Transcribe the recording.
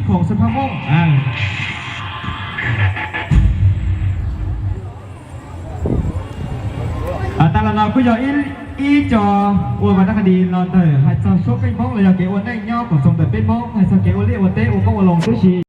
Khoom Xab Phab Moob. Tag los no kuj yog ib co ua vas dab qhas dis los ntawm hais txog suab keeb Hmoob los yog kev ua neej nyob koom txoos ntawm peb Hmoob, hais txog kev ua liaj ua teb ua koob ua loo tib si.